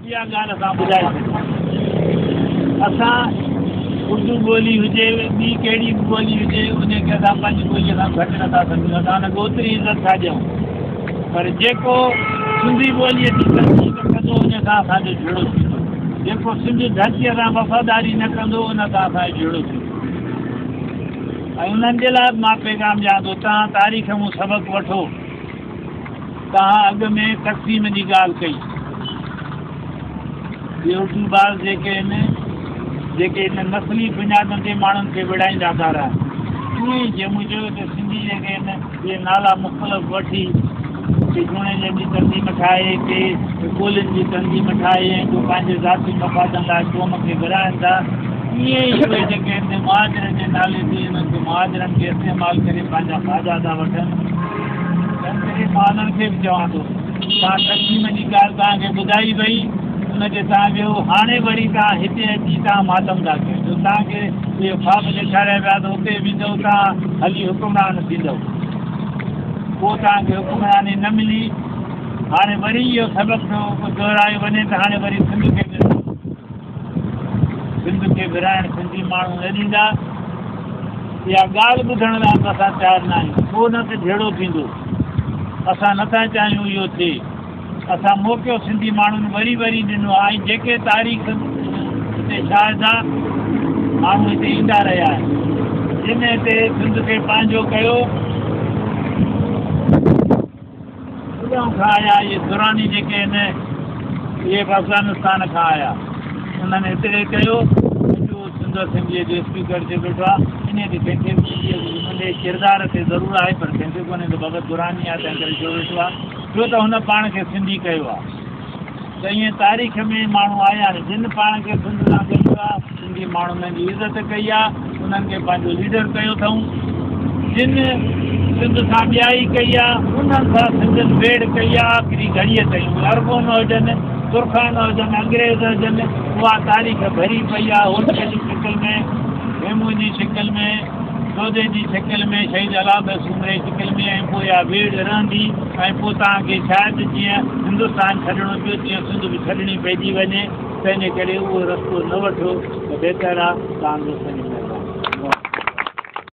اها ڳالهه اسان ٻڌائي ڇڏي. اسان اردو ٻولي هجي ٻي ڪهڙي به ٻولي هجي ان کي اسان پنهنجي ٻوليء کان گهٽ نٿا سمجهون، اسان ان کي اوتري عزت ٿا ڏيون، پر جيڪو سنڌي ٻوليء جي تنقيد ڪندو ان سان اسان جو جهيڙو ٿيندو، جيڪو سنڌ ڌرتيء سان وفاداري نه ڪندو ان سان اسان جو جهيڙو ٿيندو. ۽ انهن جي لاء به مان پيغام ڏيان ٿو، توهان تاريخ مون سبق وٺو. توهان اڳ ۾ تقسيم جي ڳالهه ڪئي. اهي اردو باز جيڪي آهن، جيڪي ان نسلي بنيادن تي ماڻهن کي وڙهائيندا ٿا رهن. ائين ئي جيئن مون چيو ته سنڌي جيڪي آهن، اهي نالا مختلف وٺي، ڪي جوڻيجن جي تنظيم ٺاهي، ڪي ڪولهين جي تنظيم ٺاهي ۽ پوء پنهنجي ذاتي مفادن لاء قوم کي ورهائن ٿا. ائين ئي اهي جيڪي آهن، مهاجرن جي نالي تي انهن کي مهاجرن کي استعمال ڪري پنهنجا فائدا ٿا وٺن. تنهنڪري مان انهن کي به چوان ٿو، توهان تقسيم جي ڳالهه توهان کي ٻڌائي وئي، ان تي توهان ويو، هاڻي وري توهان هتي اچي توهان ماتم ٿا ڪيو، جو توهان کي اهي خواب ڏيکاريا ويا ته اتي ويندؤ توهان هلي حڪمران ٿيندؤ، پوء توهان کي حڪمراني نه ملي، هاڻي وري اهو سبق ٿو دهرايو وڃي ته هاڻي وري سنڌ کي ورهايو. سنڌ کي ورهائڻ سنڌي ماڻهو نه ڏيندا. اها ڳالهه ٻڌڻ لاء به اسان تيار نه آهيون. ڪو نه ته جهيڙو ٿيندو. اسان نه ٿا چاهيون اهو ٿئي. اسان موقعو سنڌي ماڻهن وري وري ڏنو آهي ۽ جيڪي تاريخ هتي شاهد آ، ماڻهو هتي ايندا رهيا آهن. جن هتي سنڌ کي پنهنجو ڪيو. ڪڏهن کان آيا اهي دراني جيڪي آهن اهي به افغانستان کان آيا انهن هتڙي ڪيو اڄ اهو سنڌ اسيمبليء جو اسپيڪر ٿيو ويٺو آهي انهي تي ڪنهن کي به سنڌيء جي منهنجي ڪردار تي ضرور آهي پر ڪنهن کي ڪونهي ته بابا دراني آهي تنهن ڪري ڇو ويٺو آهي ڇو ته هن پاڻ کي سنڌي ڪيو آهي ته ائين تاريخ ۾ ماڻهو آيا آهن جن پاڻ کي سنڌ سان ڳنڍيو آهي سنڌي ماڻهن انهن جي عزت ڪئي آهي، انهن کي پنهنجو ليڊر ڪيو اٿئون. جن سنڌ سان ٻيائي ڪئي آهي، انهن سان سنڌين ويڙهه ڪئي آهي آخري گهڙيء تائين. اهي ارغون هجن، ترخان هجن، انگريز هجن، اها تاريخ ڀري پئي آهي هوتڪ جي شڪل ۾، هيمون جي شڪل ۾، دودي جي شڪل ۾، شهيد الله بخش سومري جي شڪل ۾ ۽ پوء اها ويڙهه رهندي ۽ پوء توهان کي شايد جيئن هندستان ڇڏڻو پيو تيئن سنڌ به ڇڏڻي پئجي وڃي. تنهنجي ڪري اهو رستو نه وٺو ته بهتر آ. توهان دوستن جي مهرباني.